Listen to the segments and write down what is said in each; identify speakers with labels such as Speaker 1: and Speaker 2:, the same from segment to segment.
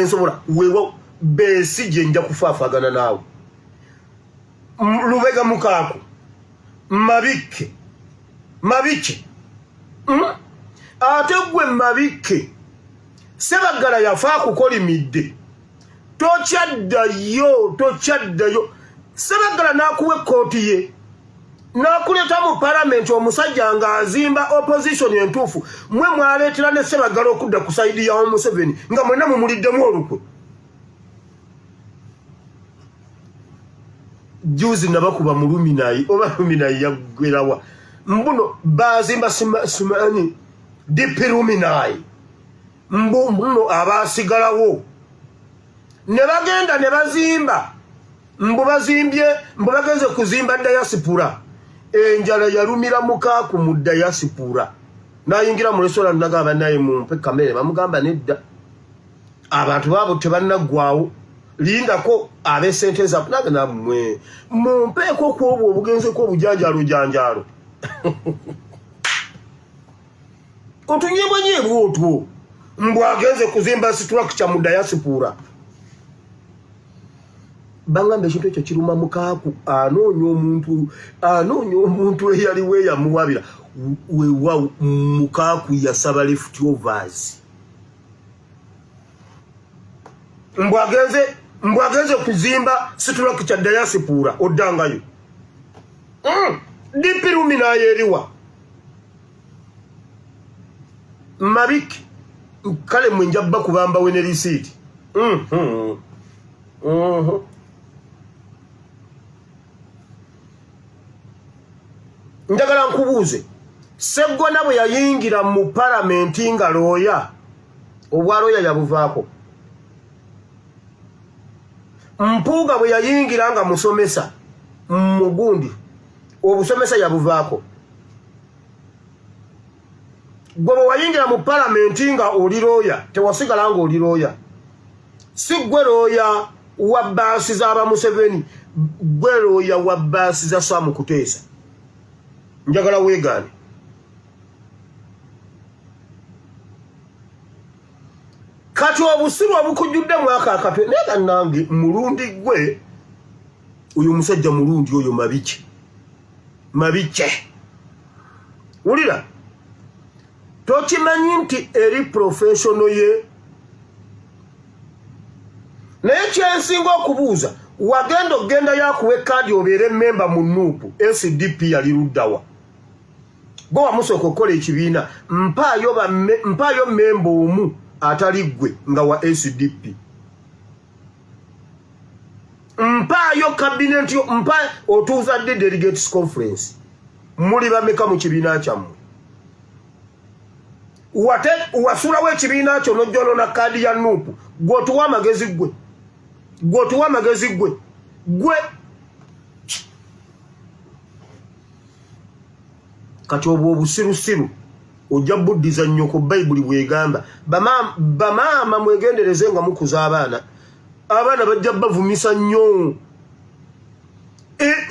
Speaker 1: Nsobola wewa Besigye, nja kufaafagana naawe. Lubega Mukaaku, Mabikke, Mabike? Ate gwe Mabikke, Sebaggala yafa akukolimidde, tokyaddayo, tokyaddayo. Sebaggala n'akuwa ekkooti ye n'akuleeta mu palamenti, omusajja ng'azimba opposition entuufu. Mwe mwaleetera ne Sebaggala okudda ku side ya Museveni nga mwenna mumuliddemu olukwe. Juzi nabakuba muluminayi oba luminayi yaggwerawa mbuno bazimba simanyi DP luminayi mbu mbuno abasigalawo ne bagenda ne bazimba, mbu bazimbye, mbu bagenze kuzimba diaspora. Enjala yalumira Mukaaku mu diaspora, nayingira mu restaurant, nagamba, "Naye mumpe kamere." Bamugamba, "Nedda, abantu baabo tebannaggwawo, lindako ab'esente zaabwe." Nange nammwe mumpeeko kwobwo obugenzeko obujanjaalo janjaalo otunyebwenyeebwa otwo. Mbw agenze kuzimba structure mu diaspora. Bangamba ekintu ekyo kiruma Mukaaku, anoonya omuntu, anoonya omuntu eyaliwo eyamuwabira. Wewa Mukaaku yasaba leftovers, mbw agenze kuzimba structure diaspora, oddangayo. DP lumina eriwa Mabiki? Kale mwe nja bakubambawe ne risiiti. Njagala nkubuuze, Seggona bwe yayingira mu palamenti nga looya, obwa looya yabuvaako? Mpuuga bwe yayingira nga musomesa mugundi, obusomesa yabuvaako? Gwe bwe wayingira mu palamenti nga oli looya, tewasigala nga oli looya? Si gwe looya wa baasi z'aba Museveni, gwe looya wa baasi za Saamu Kuteesa. Njagala weegaane. Kati obusiru obukujjudde mwaka akatwe. Naye bannange, mulundi gwe oyo omusajja mulungi oyo Mabike, Mabike, wulira, tokimanyi nti eri professional ye? Naye kyensinga okubuuza, wagenda okugenda yakuwa ekaadi obeere memba mu NUP, SDP yali luddawa? Gwe wamusooka okukola ekibiina, mpaayo memba omu atali ggwe nga wa SDP. Mpaayo cabinet, mpa otuuza ddi delegates conference? Muli bameka mu kibiina kyammwe? Wate wasulawo ekibiina kyo nojjonona kaadi ya NUP. Gwe otuwa amagezi? Gwe, gwe otuwa amagezi? Gwe, gwe kati obwo obusirusiru ojja buddiza nnyoko. Bayibuli bwegamba, bamaama mwegendereze nga mukuza abaana, abaana bajja bavumisa nnyo.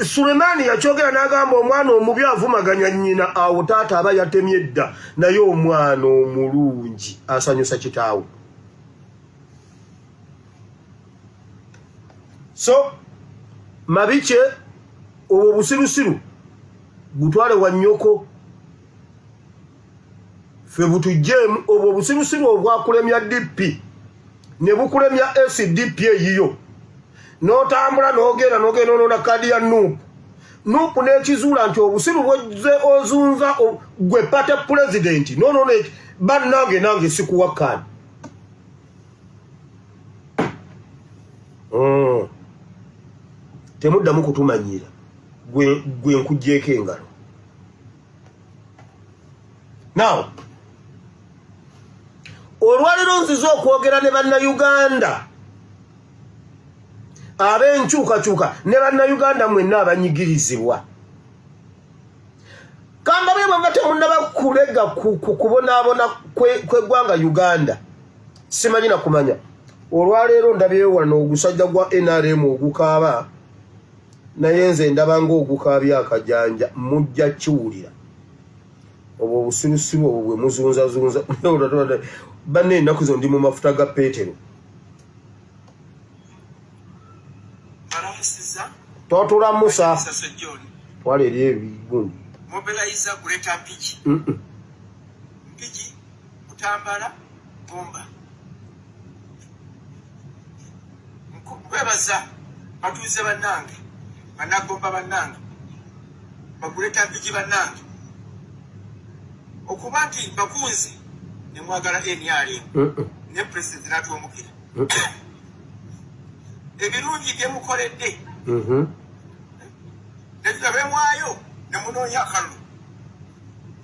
Speaker 1: Sulemaani yakyogera n'agamba, omwana omubi avumaganya nnyina, awo taata aba yatemye dda, naye omwana omulungi asanyusa kitaawe. So Mabike, obwo obusirusiru butwale wa nnyoko, ffe butugjeemu. Obwo obusirusiru obwakulemya DP ne bukulemya SDP eyiyo, n'otambula n'ogenda n'ogenda onoona kaadi ya NUP, NUP n'ekizuula nti obusiru bwozze ozunza gwe party president nonoona, bannange nange sikuwa kaadi. Temuddamu kutumanyira. Gwe nkugjeeko engalo. Now olwaleero nzize okwogera ne Bannayuganda ab'enkyukakyuka ne Bannayuganda mwenna abanyigirizibwa. Kamba bwe bweva temunnaba kulega ku kubonaabona kw'eggwanga Uganda, simanyi na kumanya. Olwaleero ndabyeyo wano ogusajja gwa NRM ogukaaba, naye nze ndaba ng'ogukaabya akajanja. Mujja kiwulira obwo obusirusiru obwo bwe muzunzazunza. Banne, ennaku zo ndi mu mafuta ga Peetero.
Speaker 2: Mbalamusiza.
Speaker 1: Totulamusa. Twala eri ebigundi.
Speaker 2: Mobilizer Greater Mpigi. Mpigi, Butambala, Gomba. Nkwebaza batuuze bannange, bannagomba bannange, baguleta Mpigi bannange, okuba nti bakunze ne mwagala NRM ne pulezidenti n'atuwemukira. Ebirungi bye mukoledde ne tulabemwayo ne munoonya akalulu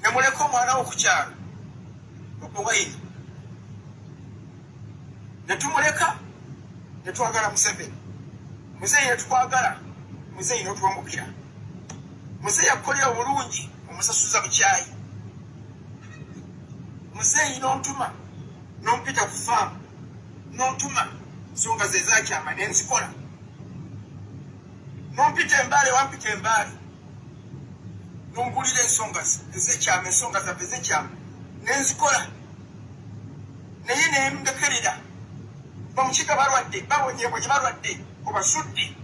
Speaker 2: ne muleka omwana wo ku kyalo okuwayini ne tumuleka ne twagala Museveni. Muzeeyi ne tukwagala, muzeeyi n'otuwemukira. Muzeeyi akukolera obulungi omusasuza bukyayi. Muzeeyi n'ontuma n'ompita ku faamu n'ontuma nsonga ze zakyama ne nzikola. N'ompita embaale, wampita embaale n'ombulira ensonga ze ezekyama, ensonga zaffe ezekyama ne nzikola, naye ne ndekerera. Bamukiga balwadde, babonyebonye, balwadde, obasudde.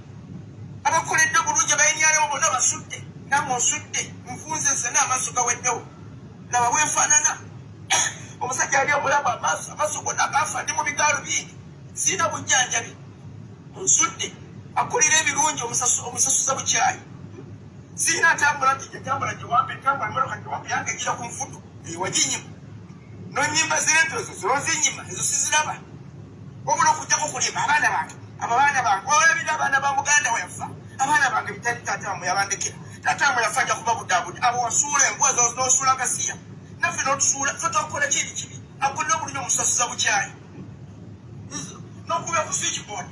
Speaker 2: Abakoledde obulungi abayinyalewo bonna basudde, nange osudde, nvunze nsena amaaso gaweddewo. Laba bwenfaanana, omusajja ali omulamu amaaso, amaaso gonna gaafa, ndi mu bigaalo bingi, sirina bujjanjabi, onsudde. Akulira ebirungi omusasuza bukyayi. Sirina ntambula nti gyentambula gyewampa entambula emotoka gyewampa yange egira ku nfudu eyo waginyima nonyimba zirento ezo zozinyima ezo siziraba, wabula okujjako kulimba abaana bange, abo abaana bange olabira abaana ba muganda we yafa, abaana bange bitali taata wamwe yabandekera, taata wamwe yafa ajja kubabudaabuda. Abo wasuula embwa n'osuula gasiya naffe n'otusuula ffe twakukola ki ekibi? Akulira obulungi omusasuza bukyayi n'okubira ku switchboard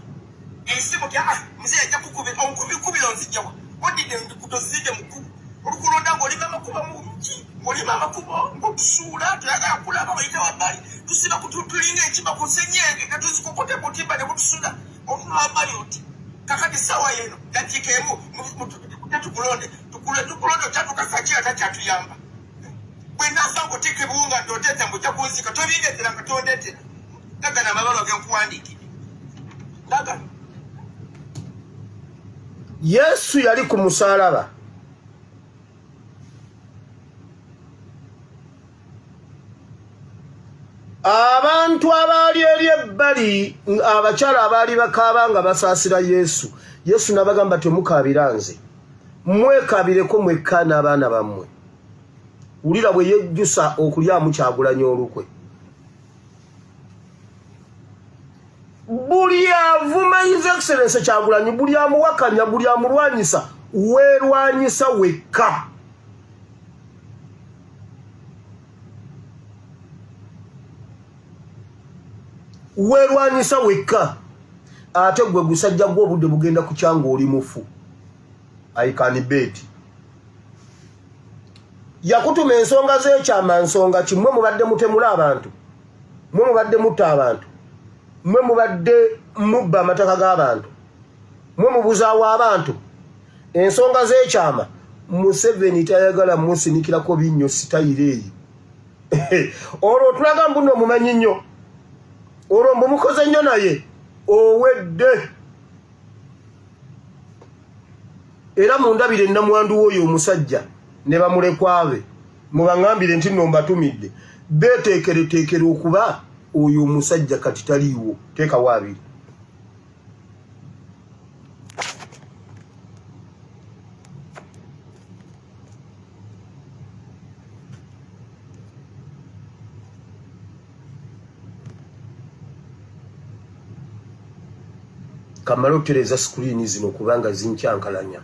Speaker 2: esimu ti ah muzeeyi ajja kukubira onkubikubira onzijjawa odidde enguudo zizidde mu kkubo olukulonda ng'olima amakubo muki ng'olima amakubo ng'otusuula toyagala kulaba oyita wabbali tusiba kutulinga enkima ku nsenyenge nga tuzikokote butimba ne butusula otunula wabbali oti kakati essaawa yeno dakiika emu tetukulonde tukulonde okyatuka sakira takyatuyamba bwe nafa ng'oteeka ebiwunga ndoteeta mbu ojja kunzika tobindeetera nga tondeetera ndagana amabaluwa ge nkuwandiikidde ndagana.
Speaker 1: Yesu yali ku musaalaba. Abantu abaali eri ebbali, abakyala abaali bakaaba nga basaasira Yesu, Yesu n'abagamba temukaabira nze, mwekaabireko mwekka n'abaana bammwe. Wulira bwe yejjusa okulyamu Kyagulanyi olukwe. Buli avuma His Excellency Kyagulanyi, buli amuwakanya, buli amulwanyisa, weerwanyisa wekka. Weerwanyisa wekka. Ate gwe gusajja gwe obudde bugenda kukya ng'oli mufu. I can bet. Yakutuma ensonga z'ekyama nsonga ki? Mmwe mubadde mutemula abantu, mmwe mubadde mutta abantu, mmwe mubadde mubba amataka g'abantu, mmwe mubuzaawo abantu. Ensonga z'ekyama Museveni tayagala musinikirako binnyo sitayiro eyo. Olwo otulaga mbu nno mumanyi nnyo, olwo mbu mukoze nnyo naye owedde. Era mundabire nnamwandu w'oyo omusajja ne bamulekwa be, mubaŋŋambire nti nno mbatumidde beeteekereteekere okuba oyo omusajja kati taliiwo. Teekawo abiri. Kamale okutereeza sikuriini zino kubanga zinkyankalanya.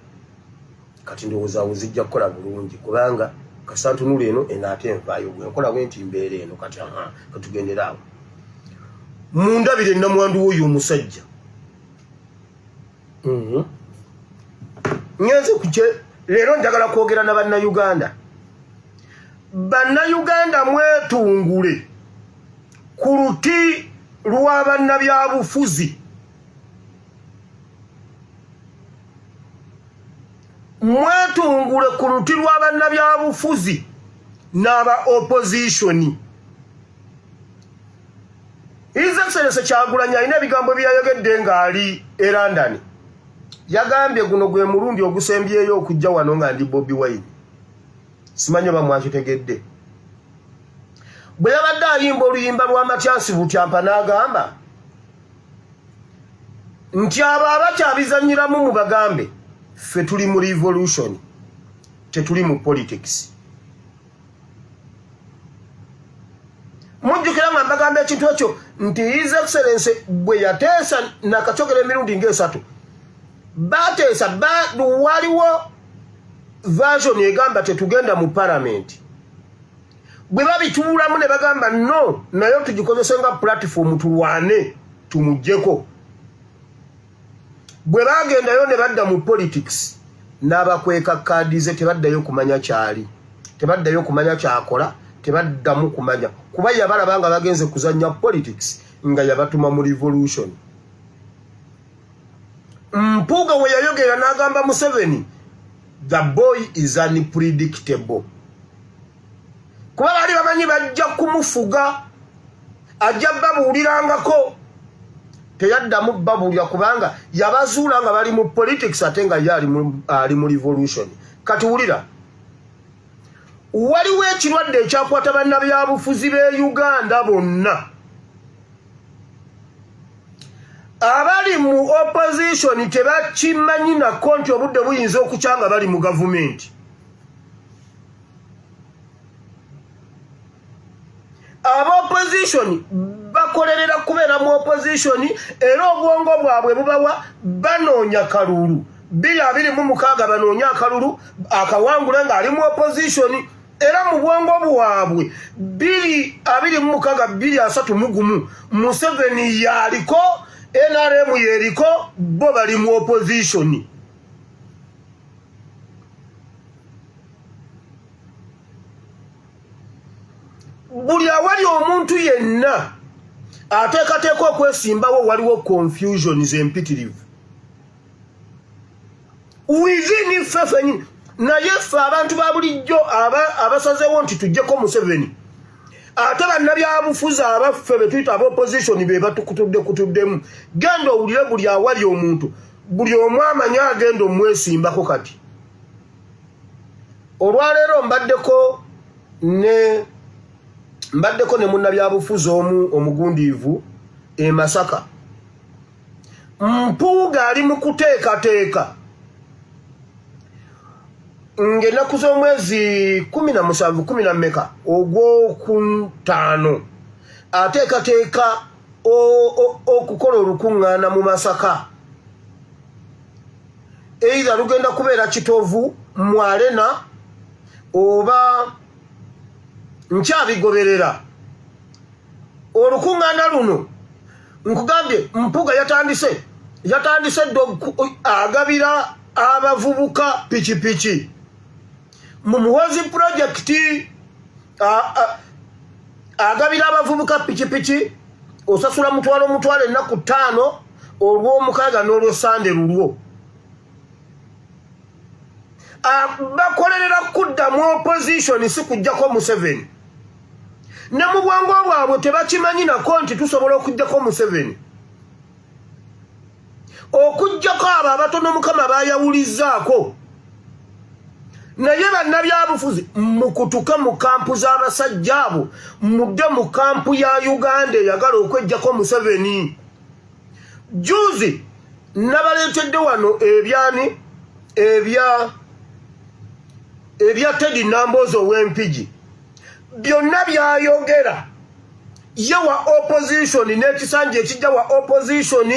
Speaker 1: Kati ndowooza awo zijja kukola bulungi kubanga kasantunula eno eno ate envaayo bwe nkola bwe nti mbeera eno kati aha katugendere awo. Mundabire nnamwandu w'oyo omusajja. Ngenze kukye leero njagala kwogera na Bannayuganda. Bannayuganda mwetungule ku luti lwa bannabyabufuzi. Mwetungule ku luti lwa bannabyabufuzi n'aba opposition. His Excellency Kyagulanyi alina ebigambo bye yayogedde ng'ali e London. Yagambye guno gwe mulundi ogusembyeyo okujja wano nga ndi Bobi Wine. Simanyi oba mwakitegedde. Bwe yabadde ayimba oluyimba lwa Matyansi Butyampa n'agamba nti abo abakyabizannyiramu mubagambe ffe tuli mu revolution, tetuli mu politics. Mujjukira nga mbagamba ekintu ekyo nti His Excellency bwe yateesa nakakyogera emirundi ng'esatu, bateesa waliwo version egamba tetugenda mu palamenti. Bwe babituulamu ne bagamba no, naye tugikozese nga platform tulwane tumuggyeko. Bwe bagendayo ne badda mu politics n'abakweka kaadi ze, tebaddayo kumanya kyali, tebaddayo kumanya kyakola, tebaddamu kumanya, kuba yabalaba nga bagenze kuzannya politics nga yabatuma mu revolution. Mpuuga we yayogera n'agamba Museveni, the boy is unpredictable, kuba baali bamanyi bajja kumufuga, ajja babuulirangako. Teyaddamu babuulira kubanga yabazuula nga bali mu politics ate nga ye ali mu revolution. Kati wulira, waliwo ekirwadde ekyakwata bannabyabufuzi b'e Uganda bonna abali mu opposition, tebakimanyi nako nti obudde buyinza okukya nga bali mu gavumenti. Aba opposition bakolerera kubeera mu opposition, era obwongo bwabwe bubawa banoonya kalulu 2026, banoonya akalulu akawangula ng'ali mu opposition. Era mu bwongo bwabwe 2026, 2031, Museveni yaliko, NRM yeriko, bo bali mu opposition. Buli awali omuntu yenna ateekateeka okwesimbawo, waliwo confusions empitirivu within ffe fenyini. Naye ffe abantu ba bulijjo abasazeewo nti tujjeko Museveni, ate bannabyabufuzi abaffe be tuyita aba opposition be batukutudde kutuddemu. Genda owulire buli awali omuntu, buli omu amanyi agenda omwesimbako. Kati olwaleero mbaddeko ne munnabyabufuzi omu omugundiivu e Masaka. Mpuuga ali mu kuteekateeka ng'ennaku z'omwezi 17, kumi na mmeka ogwokutaano, ateekateeka okukola olukuŋŋaana mu Masaka. Either lugenda kubeera Kitovu mu Arena oba nkyabigoberera. Olukuŋŋaana luno, nkugambye, Mpuga yatandise dde agabira abavubuka pikipiki mu Muhozi project. Agabira abavubuka pikipiki, osasula mutwalo mutwalo ennaku 5, olw'omukaaga n'olwosande lulwo. Bakolerera kudda mu opposition, si kujjako Museveni. Ne mu bwangu bwabwe tebakimanyi nako nti tusobola okujjako Museveni, okujjako abo abatono Mukama bayawulizzaako. Naye bannabyabufuzi, mukutuke mu kampu z'abasajja abo, mudde mu kampu ya Uganda eyagala okwejjako Museveni. Juzi nabaleetedde wano ebyani ebya Teddy Namboozi ow'Empigi, byonna byayogera ye wa opposition n'ekisanja ekijja wa opposition,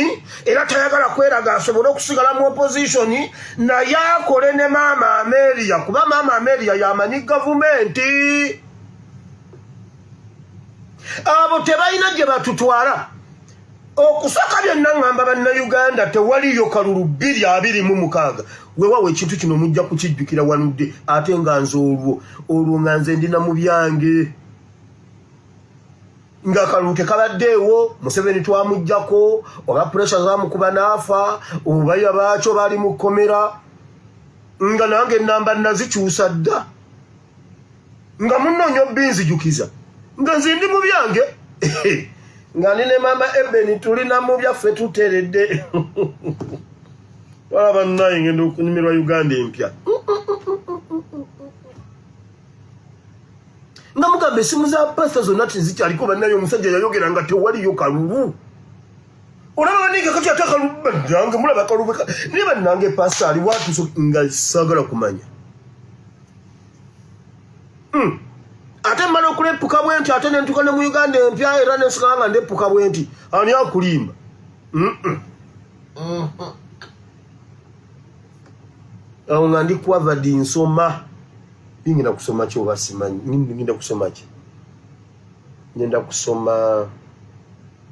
Speaker 1: era tayagala kweraga asobole okusigala mu opposition, naye akole ne Maama Ameria, kuba Maama Ameria yamanyi gavumenti. Abo tebalina gye batutwala. Okusooka byonna, ŋŋamba Bannayuganda, tewaliyo kalulu 2026. Wewawo ekintu kino mujja kukijjukira wanudde, ate nga nze olwo nga nze ndina mu byange nga kalulu tekabaddeewo. Museveni twamugjako, oba pressure zamukuba n'afa, oba yabaakyo bali mu kkomera, nga nange enamba nazikyusa dda, nga munoonya obinzijukiza, nga nze ndi mu byange, nga ndi ne Maama Ebeni, tulina mu byaffe, tuteredde. Wala bannaye ngenda okunyumirwa Uganda empya. Nga mugamba esimu za pasita zonna tezikyaliko bannaye omusajja yayogera nga tewaliyo kalulu. Olaba banange kati ate akalulu bannange mulaba akalulu naye bannange pasita ali watuso nga saagala kumanya. Ate mmala okuleppuka bwe nti ate ne ntuuka ne mu Uganda empya era ne nsigala nga ndeppuka bwe nti ani akulimba? Awo nga ndi kwavadi nsoma ngenda kusoma ki oba simanyi ngenda kusoma ki ngenda kusoma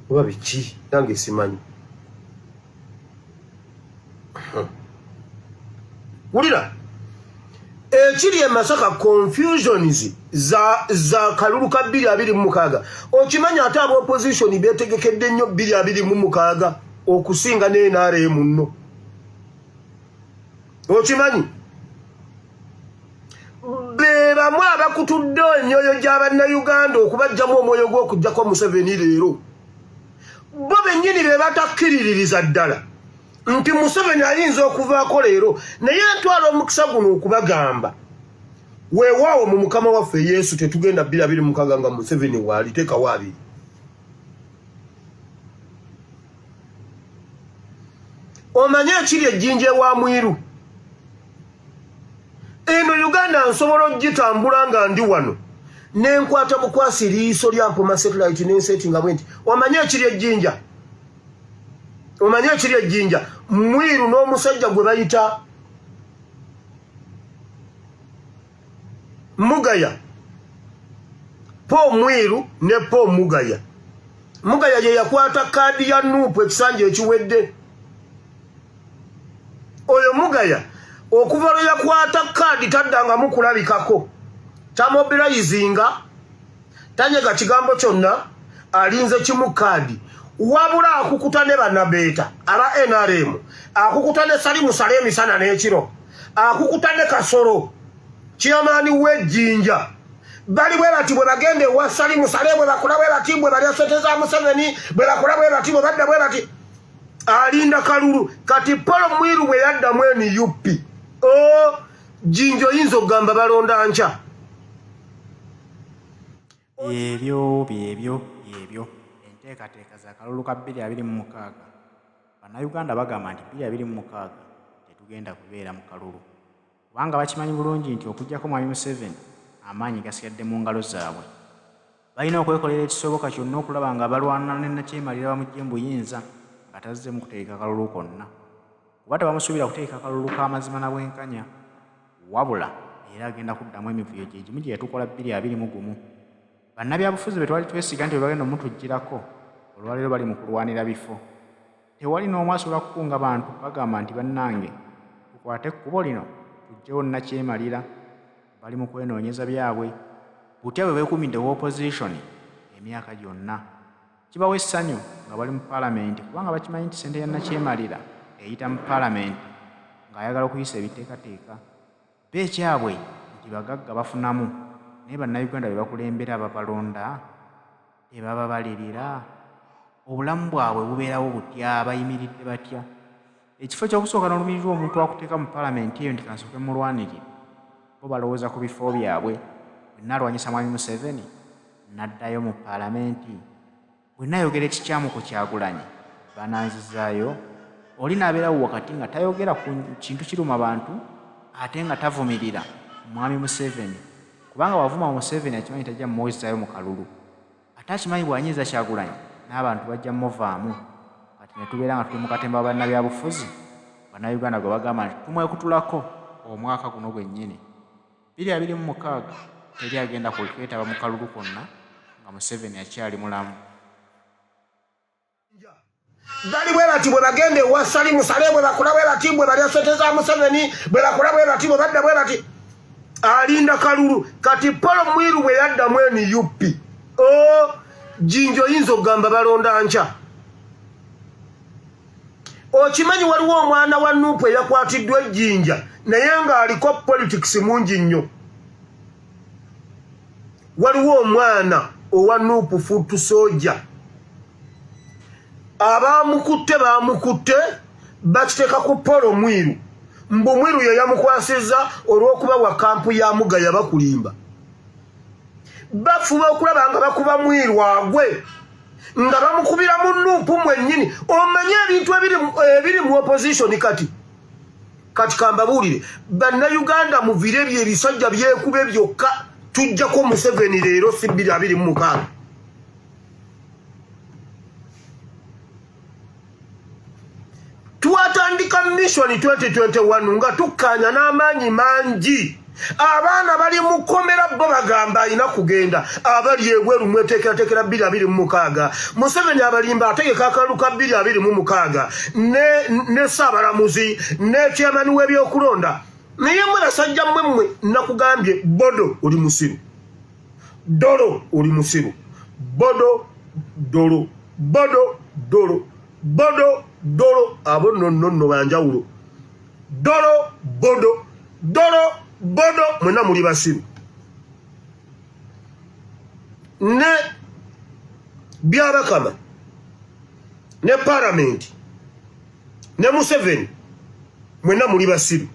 Speaker 1: oba biki nange simanyi. Wulira ekiri e Masaka confusions za kalulu ka 2026 okimanyi ate aba opposition beetegekedde nnyo 2026 okusinga ne NRM nno okimanyi be bamu abakutudde emyoyo gya bannayuganda okubajjamu omwoyo gw'okujjako Museveni leero bo bennyini be batakkiriririza ddala nti Museveni ayinza okuvaako leero naye ntwala omukisa guno okubagamba weewaawo mu Mukama waffe Yesu tetugenda 2026 nga Museveni waali teekawo abiri. Omanye ekiri ejjinja ewa Mwiru eno Uganda nsobola okugitambula nga ndi wano nenkwata bukwasi liiso lya Mpoma satellite nensetinga bwe nti omanye ekiri ejjinja omanye ekiri ejjinja Mwiru n'omusajja gwe bayita Mugaya Paul Mwiru ne Paul Mugaya. Mugaya ye yakwata kaadi ya Nuupu ekisanja ekiwedde. Oyo Mugaya okuva lwe yakwata kaadi taddangamu kulabikako, tamobilizinga, tanyega kigambo kyonna, alinze kimu kaadi. Wabula akukuta ne banabeeta aba NRM, akukuta ne Salimu Sale emisana n'ekiro, akukuta ne Kasolo chairman w'ejjinja. Bali bwe bati bwe bagenda ewa Salimu Sale bwe bakola bwe bati bwe balya ssente za Museveni bwe bakola bwe bati bwe badda bwe bati alinda kalulu. Kati Paul Mwiru bwe yaddamu NUP o Jjinja oyinza okugamba balonda nkya.
Speaker 3: Ebyo byebyo byebyo enteekateeka za kalulu ka 2026. Bannayuganda bagamba nti 2026 tetugenda kubeera mu kalulu kubanga bakimanyi bulungi nti okuggyako Mwami Museveni amaanyi gasigadde mu ngalo zaabwe. Balina okwekolera ekisoboka kyonna okulaba nga balwana ne Nakyemalira bamuggye mu buyinza nga tazzeemu kutegeka kalulu konna kuba tebamusuubira kutegeka kalulu ka mazima na bwenkanya wabula era agenda kuddamu emivuyo gye gimu gye yatukola 2021. Bannabyabufuzi be twali twesiga nti be bagenda omutuggyirako olwaleero bali mu kulwanira bifo. Tewali n'omu asobola kukunga bantu bagamba nti bannange tukwate ekkubo lino tuggyewo Nakyemalira. Bali mu kwenoonyeza byabwe. Butya bwe beekuumidde ku opozisoni emyaka gyonna. Kibawa essanyu nga bali mu palamenti kubanga bakimanyi nti ssente ya Nakyemalira eyita mu palamenti ng'ayagala okuyisa ebiteekateeka. Bo ekyabwe nti bagagga bafunamu naye Bannayuganda be bakulembera ababalonda tebababalirira? Obulamu bwabwe bubeerawo butya? Bayimiridde batya? Ekifo ky'okusooka n'olumirirwa omuntu akuteeka mu palamenti eyo nti kansooke mmulwanirire, bo balowooza ku bifo byabwe. Bwe nnaalwanyisa Mwami Museveni nnaddayo mu palamenti? Bwe nnaayogera ekikyamu ku Kyagulanyi bananzizaayo? Oli n'abeerawo wakati nga tayogera ku kintu kiruma bantu ate nga tavumirira Mwami Museveni kubanga bw'avuma Museveni akimanyi tajja mmuzzaayo mu kalulu. Ate akimanyi bw'anyiiza Kyagulanyi n'abantu bajja muvaamu kati ne tubeera nga tuli mu katemba wa bannabyabufuzi Bannayuganda gwe bagamba nti tumwekutulako omwaka guno gwennyini 2026 teri agenda kwetaba mu kalulu konna nga Museveni akyali mulamu.
Speaker 1: Bali bwe bati bwe bagenda ewa Salimu Sale bwe bakola bwe bati bwe balya ssente za Museveni bwe bakola bwe bati bwe badda bwe bati alinda kalulu. Kati Paul Mwiru bwe yaddamu NUP o Jjinja oyinza okugamba balonda nkya. Okimanyi waliwo omwana wa Nuupu eyakwatiddwa ejjinja naye ng'aliko politics mungi nnyo. Waliwo omwana owa Nuupu foot soldier abamukutte bamukutte Bakiteeka ku Paul Mwiru, mbu Mwiru ye yamukwasizza olw'okuba wa kampu ya Mugaya. Bakulimba, bafuba okulaba nga bakuba Mwiru agwe nga bamukubira mu nuupu mwennyini. Omanye ebintu ebiri mu opposition kati. Kati kambabuulire, Bannayuganda, muvire ebyo ebisajja byekube byokka. Tujjako Museveni leero, si 2026. Twatandika mission 2021 nga tukkaanya n'amaanyi mangi. Abaana bali mu kkomera, bo bagamba alina kugenda. Abali ebweru mweteekerateekera 2026. Museveni abalimba, ategeka akalulu ka 2026 ne ssaabalamuzi ne chairman w'ebyokulonda. Naye mwe basajja mmwe, mmwe nakugambye, Bodo oli musiru, Dolo oli musiru, Bodo Dolo, Bodo Dolo, Bodo Dolo, abo nno nno nno banjawulo. Dolo Bodo, Dolo Bodo, mwenna muli basiru. Ne Byabakama ne paramenti ne Museveni, mwenna muli basiru.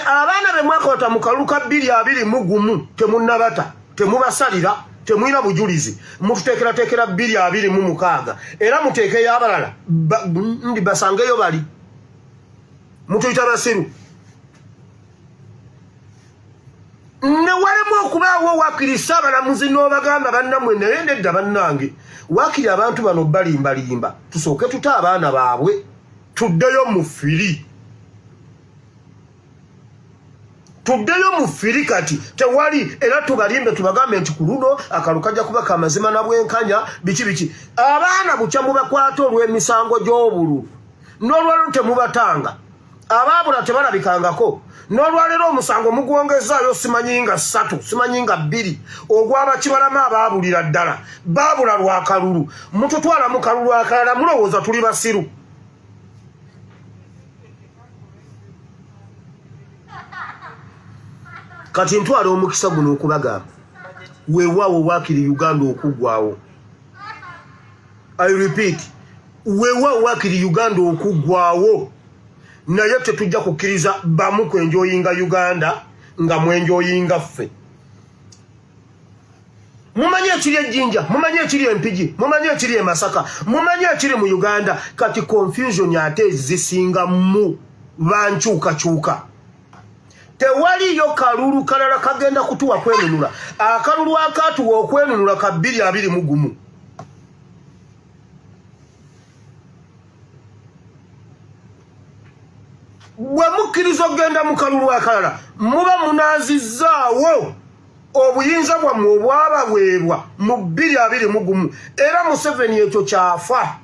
Speaker 1: Abaana be mwakwata mu kalulu ka 2021 temunnabata, temubasalira, temulina bujulizi. Mututeekerateekera 2026, era muteekeyo abalala ndi basangeyo bali. Mutuyita basiru. Ne walemu okubaawo wakiri ssaabalamuzi n'obagamba bannammwe, naye nedda bannange, wakiri abantu bano balimbalimba, tusooke tute abaana baabwe, tuddeyo mu firi, tuddeyo mu firi. Kati tewali, era tubalimbe, tubagambe nti ku luno akalu kajja kuba kamazima na bwenkanya, biki biki. Abaana bukya mubakwata olw'emisango gy'obululu, n'olwaliro temubatanga, abaabula tebalabikangako. N'olwaleero omusango mugwongezaayo, simanyi nga ssatu, simanyi nga bbiri, ogw'abakibalama abaabulira ddala, baabula lwakalulu. Mututwala mu kalulu akalala, mulowooza tuli basiru? Kati ntwala omukisa guno okubagamba, weewaawo waakiri Uganda okuggwawo. I repeat, weewaawo waakiri Uganda okuggwawo, naye tetujja kukkiriza bamu kwenjoyinga Uganda nga mwenjoyinga ffe. Mumanyi ekiri ejjinja, mumanyi ekiri Empigi, mumanyi ekiri e Masaka, mumanyi ekiri mu Uganda. Kati confusion ate zisinga mu bankyukakyuka. Tewaliyo kalulu kalala kagenda kutuwa kwenunula. Akalulu akatuwa okwenunula ka 2021. Bwe mukkiriza okugenda mu kalulu akalala, muba munazizzaawo obuyinza bwammwe obwabaweebwa mu 2021. Era Museveni ekyo kyafa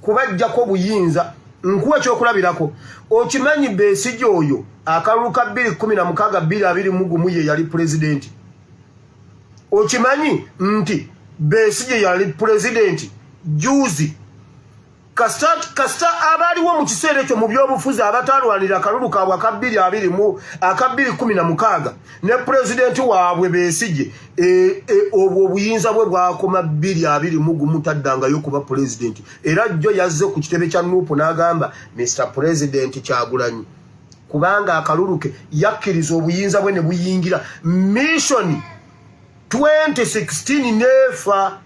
Speaker 1: kubajjako buyinza. Nkuwa ekyokulabirako, okimanyi Besigye oyo akalulu ka 2016, 2021 ye yali pulezidenti. Okimanyi nti Besigye yali pulezidenti juzi? Kasita abaaliwo mu kiseera ekyo mu byobufuzi abatalwanira akalulu kaabwe aka bbiri abiri mu aka 2016 ne pulezidenti waabwe Besigye, obwo obuyinza bwe bwakoma 2021, taddangayo kuba pulezidenti. Era jjo yazze ku kitebe kya NUP n'agamba Mr President Kyagulanyi, kubanga akalulu ke yakkiriza obuyinza bwe ne buyingira mission 2016 neefa.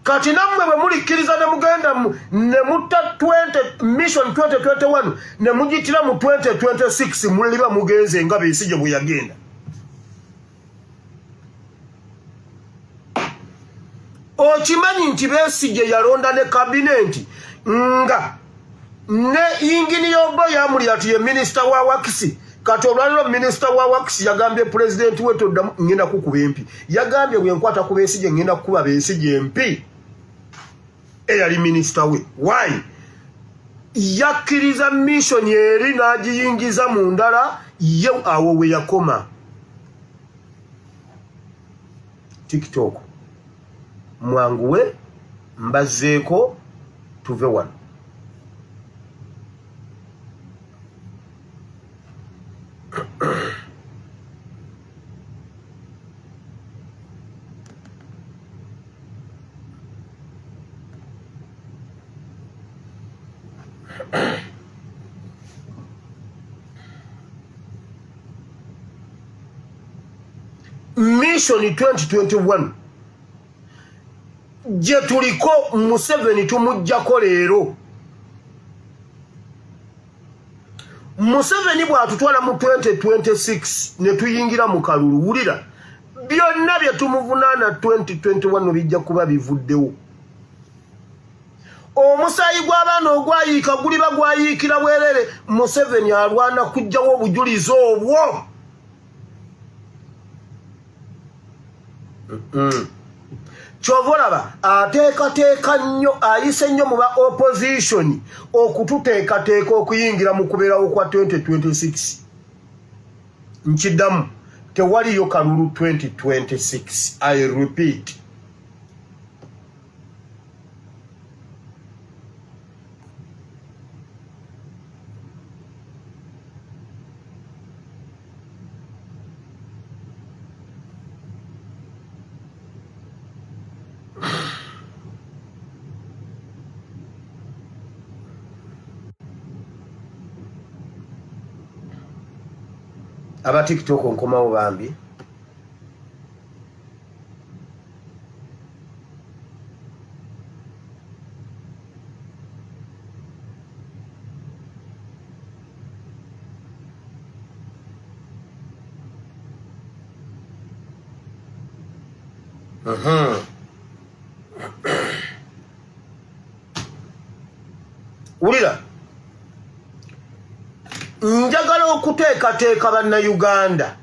Speaker 1: Kati nammwe bwe mulikkiriza ne mugenda ne mutta 20 mission 2021 ne mugitira mu 2026, muliba mugenze nga Besigye bwe yagenda. Okimanyi nti Besigye yalonda ne kabinenti nga ne ingini yobo yamuli ati ye minisita wa works. Kati olwaliro minisita wa works yagambye pulezidenti we, toddamu, ngenda kukuba empi. Yagambye, bwenkwata ku Besigye, ngenda kukuba Besigye empi. Eyali minisita we why yakkiriza mission eri n'agiyingiza mu ndala ye, awo we yakoma. TikTok, mwanguwe, mbazzeeko, tuve wano. Mission 2021 gye tuliko, Museveni tumuggyako leero. Museveni bw'atutwala mu 2026 ne tuyingira mu kalulu, wulira, byonna bye tumuvunaana 2021 bijja kuba bivuddewo. Omusaayi gw'abaana ogwayiika guliba gwayiikira bwerere. Museveni alwana kuggyawo obujulizi obwo. Kyova olaba ateekateeka nnyo, ayise nnyo mu ba opposition okututeekateeka okuyingira mu kubeerawo kwa 2026. Nkiddamu, tewaliyo kalulu 2026. I repeat. Aba TikTok, nkomawo bambi. Wulira, njagala okuteekateeka Bannayuganda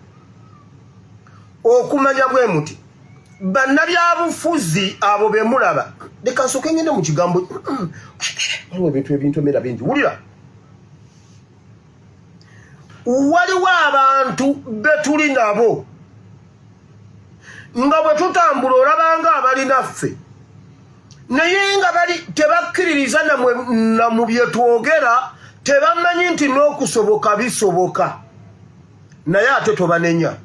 Speaker 1: okumanya bwe muti bannabyabufuzi abo be mulaba. Leka nsooke ngende mu kigambo, waliwo ebintu ebintomera bingi. Wulira, waliwo abantu betuli nabo nga bwe tutambula olabanga abalinaffe, naye nga bali tebakkiririza na mu bye twogera, tebamanyi nti n'okusoboka bisoboka, naye ate tobanenya.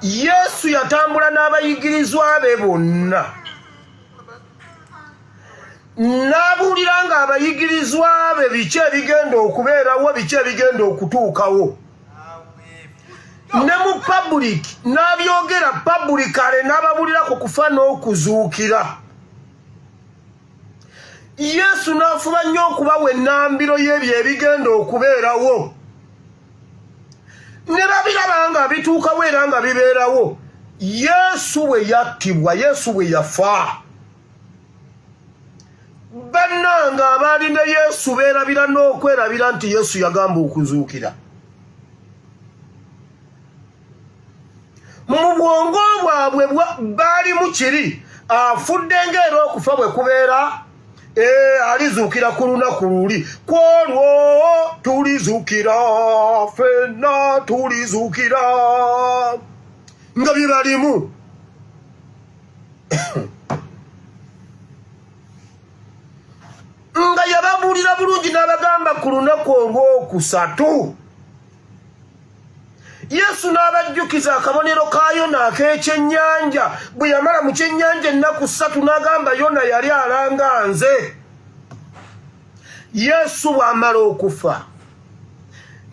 Speaker 1: Yesu yatambula n'abayigirizwa be bonna, n'abuulira nga abayigirizwa be biki ebigenda okubeerawo, biki ebigenda okutuukawo, ne mu public n'abyogera publicly, n'ababuulira ku kufa n'okuzuukira. Yesu n'afuba nnyo okubawa ennambiro y'ebyo ebigenda okubeerawo, ne babiraba nga bituukawo era nga bibeerawo. Yesu bwe yattibwa, Yesu bwe yafa, bannanga abaali ne Yesu beerabira n'okwerabira nti Yesu yagamba okuzuukira. Mu bwongo bwabwe baalimu kiri afudde ng'era okufa bwe kubeera, alizuukira ku lunaku luli kwolwo, tulizuukira ffenna, tulizuukira, nga bye balimu. Nga yababuulira bulungi n'abagamba ku lunaku olwokusatu, Yesu n'abajjukiza akabonero ka Yona ak'ekyennyanja, bwe yamala mu kyennyanja ennaku 3, n'agamba Yona yali alanga nze. Yesu bw'amala okufa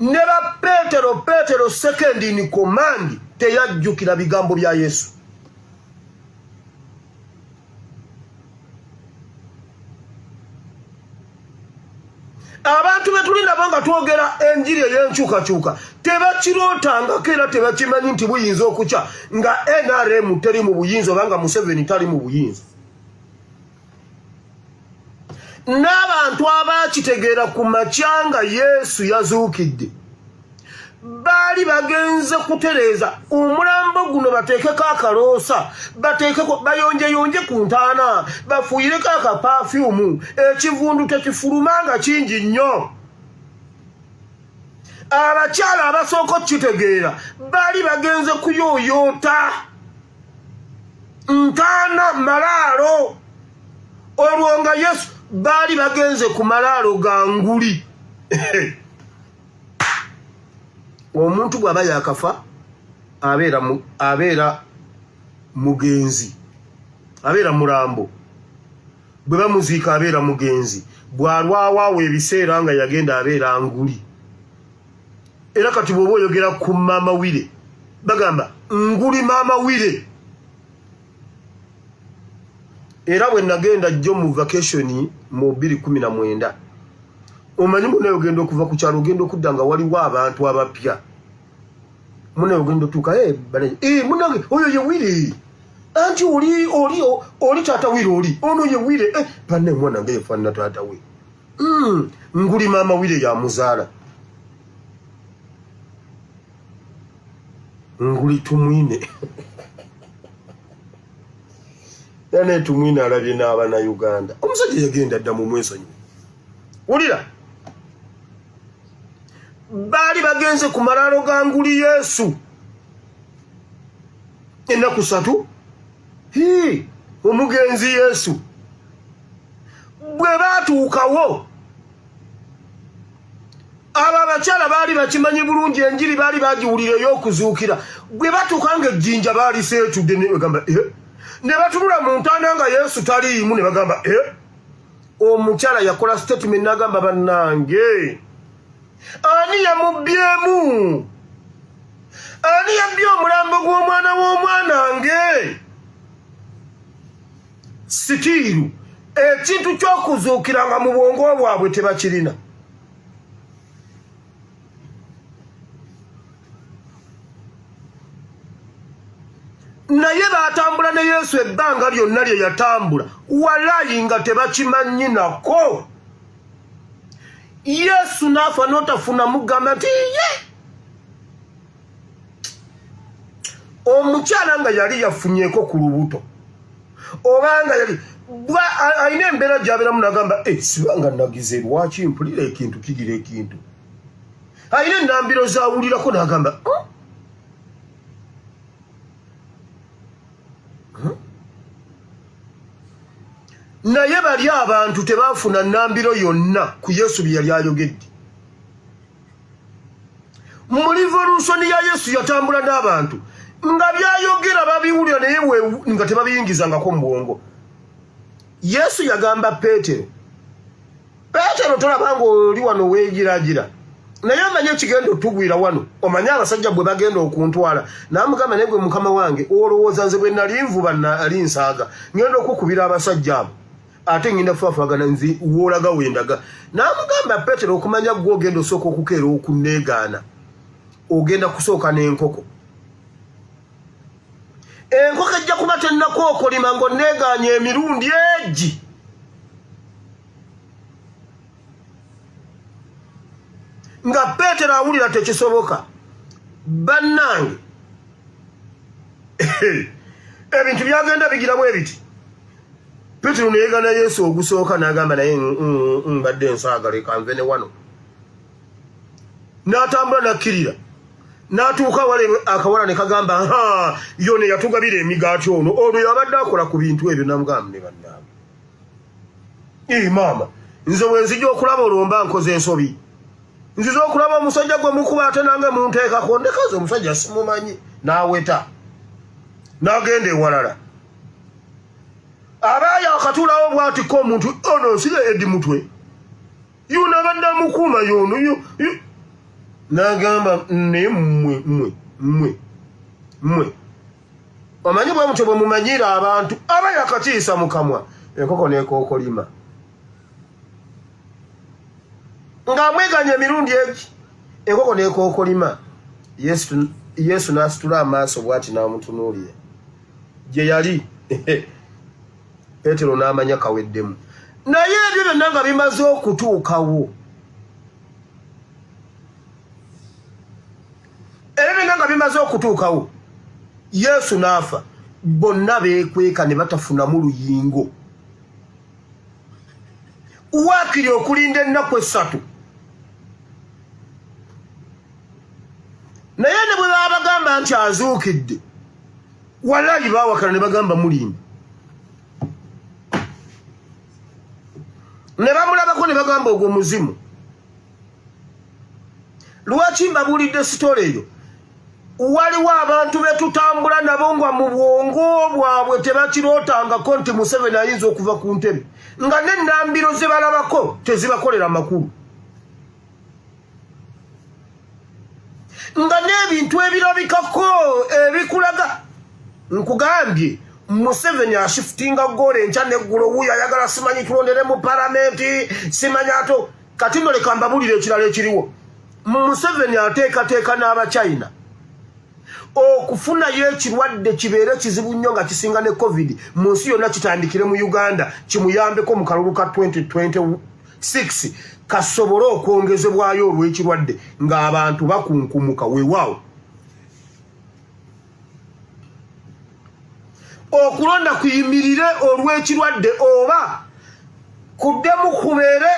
Speaker 1: ne ba Peetero, Peetero second in command, teyajjukira bigambo bya Yesu. Abantu be tuli nabo nga twogera enjiri ey'enkyukakyuka tebakirootangako era tebakimanyi nti buyinza okukya nga NRM teri mu buyinza oba nga Museveni tali mu buyinza. N'abantu abakitegeera ku makya nga Yesu yazuukidde baali bagenze kutereeza omulambo guno, bateekeko akaloosa, bateekeko, bayonjeyonje ku ntaana, bafuuyireko akapafyumu, ekivundu tekifuluma nga kingi nnyo. Abakyala abasooka okukitegeera baali bagenze kuyooyoota ntaana, malaalo. Olwo nga Yesu baali bagenze ku malaalo ga nguli. Omuntu bw'aba yakafa abeera mugenzi, abeera mulambo. Bwe bamuziika abeera mugenzi, bw'alwawo awo ebiseera nga yagenda abeera nguli. Era kati bw'oba oyogera ku Maama Wire bagamba nguli Maama Wire. Era bwe nagenda jjo mu vacation mu 2019, omanyi munaye ogenda okuva ku kyalo ogenda okudda nga waliwo abantu abapya, munaye ogenda otuuka eh, eh, munange oyo ye Wire, anti oli oli oli taata Wire, oli ono ye Wire, eh, banne mwana nga yefaanana taata we. Nguli Maama Wire yamuzaala. Nguli Tumwine era naye Tumwine alabye n'abanauganda. Omusajja yagenda dda mu mwesonyiwe. Wulira, baali bagenze ku malaalo ga Nguli Yesu ennaku 3. Hii, omugenzi Yesu bwe baatuukawo, abo abakyala baali bakimanyi bulungi, enjiri baali bagiwulira ey'okuzuukira. Bwe batuuka nga ejjinja baaliseetudde, ne bagamba eh? Ne batunula mu ntaana nga Yesu taliimu, ne bagamba eh? Omukyala yakola statement n'agamba, bannange, ani yamubbyemu? Ani yabbye omulambo gw'omwana w'omwana nge? Sitiiru ekintu ky'okuzuukira nga mu bwongo bwabwe tebakirina. Naye baatambula ne Yesu ebbanga lyonna lye yatambula, walayi nga tebakimanyi nako. Yesu n'afa n'otafuna mugamba nti ye omukyala nga yali yafunyeko ku lubuto obanga yali alina embeera gy'abeeramu n'agamba, eh, sibanga nagize, lwaki mpulira ekintu kigira ekintu? Alina ennambiro z'awulirako n'agamba, hmm? Hmm? Naye bali abantu tebaafuna nnambiro yonna ku Yesu bye yali ayogedde. Mu revolution ya Yesu yatambula n'abantu nga byayogera babiwulira, naye nga tebabiyingizangako mu bwongo. Yesu yagamba Peetero, Peetero, tolaba nga oli wano weegiragira, naye omanye ekigenda otugwira wano, omanye abasajja bwe bagenda okuntwala. Namugamba, naye gwe mukama wange, olowooza nze bwe nali nvuba nali nsaaga ngenda okukubira abasajja abo, ate ngenda kufaafagana, nze woolaga wendaga? Namugamba, Peetero, okumanya gwe ogenda osooka okukeera okunneegaana, ogenda kusooka n'enkoko. Enkoko ejja kuba tennakookolima ng'onneegaanya emirundi egi. Nga Peetero awulira tekisoboka. Bannange, ebintu byagenda bigiramu ebiti. Peetero neyegana Yesu ogusooka, n'agamba, naye mbadde nsaaga, leka nve ne wano. N'atambula n'akkirira n'atuuka wala akawala ne kagamba, ha, yo ne yatugabira emigaati, ono ono yabadde akola ku bintu ebyo. Namugamba, ne bannange, ee maama, nze bwe nzija okulaba olwo mba nkoze ensobi, nziza okulaba omusajja gwe mukuba ate nange munteekako, ndekaze omusajja simumanyi. N'aweta n'agenda ewalala. Abaaya akatuulawo bw'atikka omuntu ono si Edi Mutwe yuno abadde amukuuma yono n'agamba, naye mmwe mmwe mmwe mmwe, omanyi bwe mutyo bwe mumanyiira abantu. Aba yakatiisa mu kamwa, enkoko n'ekookolima ng'amweganya emirundi egi, enkoko n'ekookolima. Yesu n'asitula amaaso bw'ati n'amutunuulira gye yali. Peetero n'amanya kaweddemu. Naye ebyo byonna nga bimaze okutuukawo, ebyo byonna nga bimaze okutuukawo, Yesu n'afa, bonna beekweka ne batafunamu luyingo, waakiri okulinda ennaku 3. Naye ne bwe babagamba nti azuukidde, walayi bawakana ne bagamba mulimba. Ne bamulabako ne bagamba ogwo muzimu. Lwaki mbabuulidde story eyo? Waliwo abantu be tutambula nabo nga mu bwongo bwabwe tebakirootangako nti Museveni ayinza okuva ku ntebe, nga n'ennambiro ze balabako tezibakolera makulu, nga n'ebintu ebirabikako ebikulaga. Nkugambye, Museveni ashifutinga goolo enkya neggulo. Wuuyo ayagala simanyi tulondere mu palamenti, simanyi ato. Kati no leka mbabulire ekirala ekiriwo. Museveni ateekateeka n'Abachina okufunayo ekirwadde kibeere kizibu nnyo nga kisinga ne COVID mu nsi yonna, kitandikire mu Uganda, kimuyambeko mu kalulu ka 2026 kasobole okwongezebwayo olw'ekirwadde ng'abantu bakunkumuka. Weewaawo, okulonda kuyimirire olw'ekirwadde oba kuddemu kubeere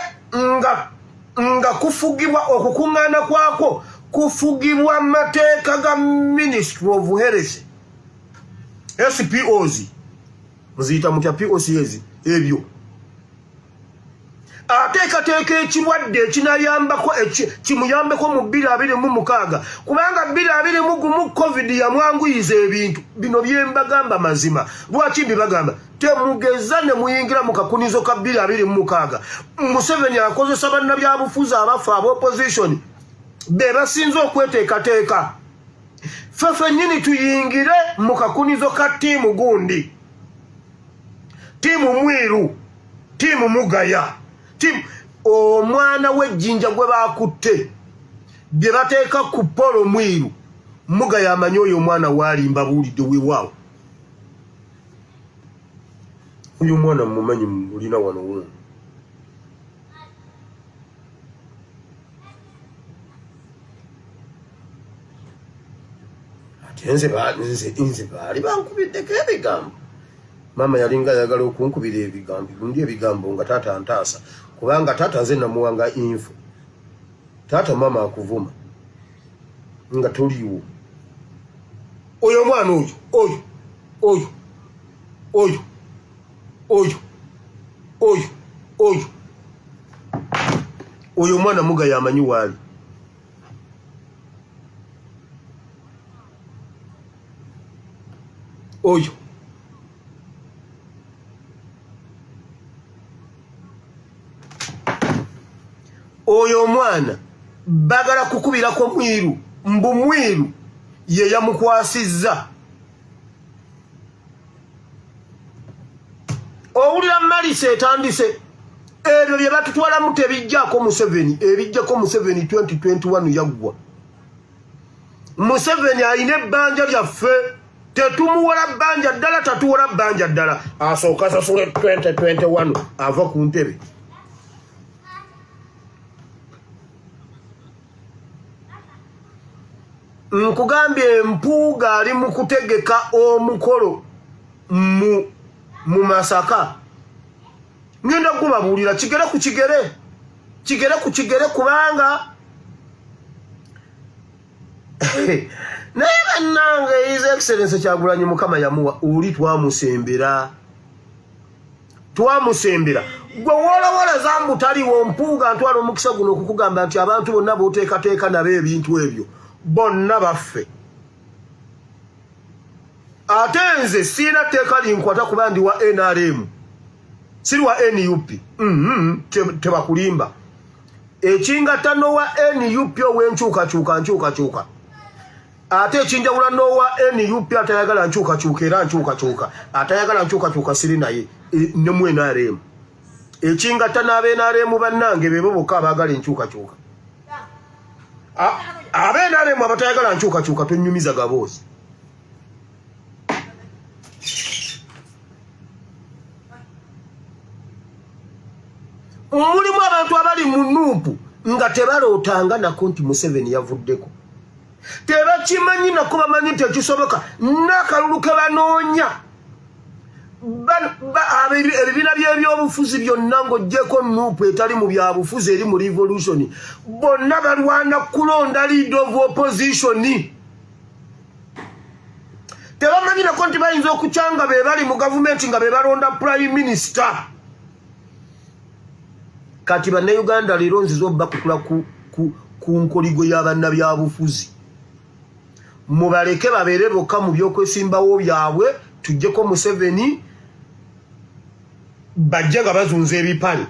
Speaker 1: nga kufugibwa, okukuŋŋaana kwakwo kufugibwa mateeka ga Ministry of Health, SPOs muziyita mutya, POCs ebyo. Ateekateeka ekirwadde ekinayambako, kimuyambeko mu 2026, kubanga 2021 COVID yamwanguyiza ebintu bino. Byembagamba mazima. Lwaki mbibagamba? Temugeza ne muyingira mu kakunizo ka 2026. Museveni akozesa bannabyabufuzi abafe aba opposition, be basinze okweteekateeka. Ffe ffennyini tuyingire mu kakunizo ka ttiimu gundi, ttiimu Mwiru, ttiimu Mugaya, ttiimu omwana w'ejjinja gwe bakutte, bye bateeka ku Polo Mwiru. Mugaya amanyi oyo omwana waali, mbabuulidde. Weewaawo, oyo omwana mumanyi, mulina wano wuno. Ate nze baali bankubiddeko ebigambo. Maama yalinga ayagala okunkubira ebigambo gundi, ebigambo nga taata ntaasa, kubanga taata nze namuwanga info. Taata, maama akuvuma nga toliiwo. Oyo omwana oyo, oyo, oyo, oyo, oyo, oyo, oyo, oyo omwana Mugaya amanyi waali. Oyo oyo omwana bagala kukubirako Mwiru, mbu Mwiru ye yamukwasizza. Owulira malisa etandise. Ebyo bye batutwalamu tebijjako Museveni. Ebijjako Museveni, 2021 yaggwa. Museveni alina ebbanja lyaffe, tetumuwola bbanja ddala, tatuwola bbanja ddala. Asooka sasule 2021, ava ku ntebe. Nkugambye, Mpuuga ali mu kutegeka omukolo mu Masaka. Ngenda kubabuulira kigere ku kigere, kigere ku kigere, kubanga naye bannange, His Excellence Kyagulanyi Mukama yamuwa oli, twamusembera, twamusembera. Gwe wolowoleza mbu taliwo. Mpuuga, ntwala omukisa guno okukugamba nti abantu bonna b'oteekateeka nabo ebintu ebyo bonna baffe. Ate nze siina tteeka linkwata kuba ndi wa NRM, siri wa NUP. Tebakulimba. Ekingatta n'owa NUP ow'enkyukakyuka, nkyukakyuka. Ate ekinjawula n'owa NUP atayagala nkyukakyuka, era nkyukakyuka, atayagala nkyukakyuka siri naye, ne mu NRM. Ekingatta n'ab'NRM bannange, bebo bokka abaagala enkyukakyuka. Ab'NRM abatayagala nkyukakyuka, tonyumiza gaboozi. Mulimu abantu abali mu NUP nga tebalootanga nako nti Museveni yavuddeko, tebakimanyi nako, bamanyi nti ekisoboka n'akalulu ke banoonya. Ebibiina by'ebyobufuzi byonna ng'oggyeko NUP etali mu byabufuzi, eri mu revolution, bonna balwana kulonda leader of opposition. Tebamanyi nako nti bayinza okukyanga be bali mu gavumenti nga be balonda prime minister. Kati Bannayuganda, leero nziza obakutula ku nkoligo y'abannabyabufuzi. Mubaleke babeere bokka mu byokwesimbawo byabwe, tujjeko Museveni, bajje nga bazunza ebipale.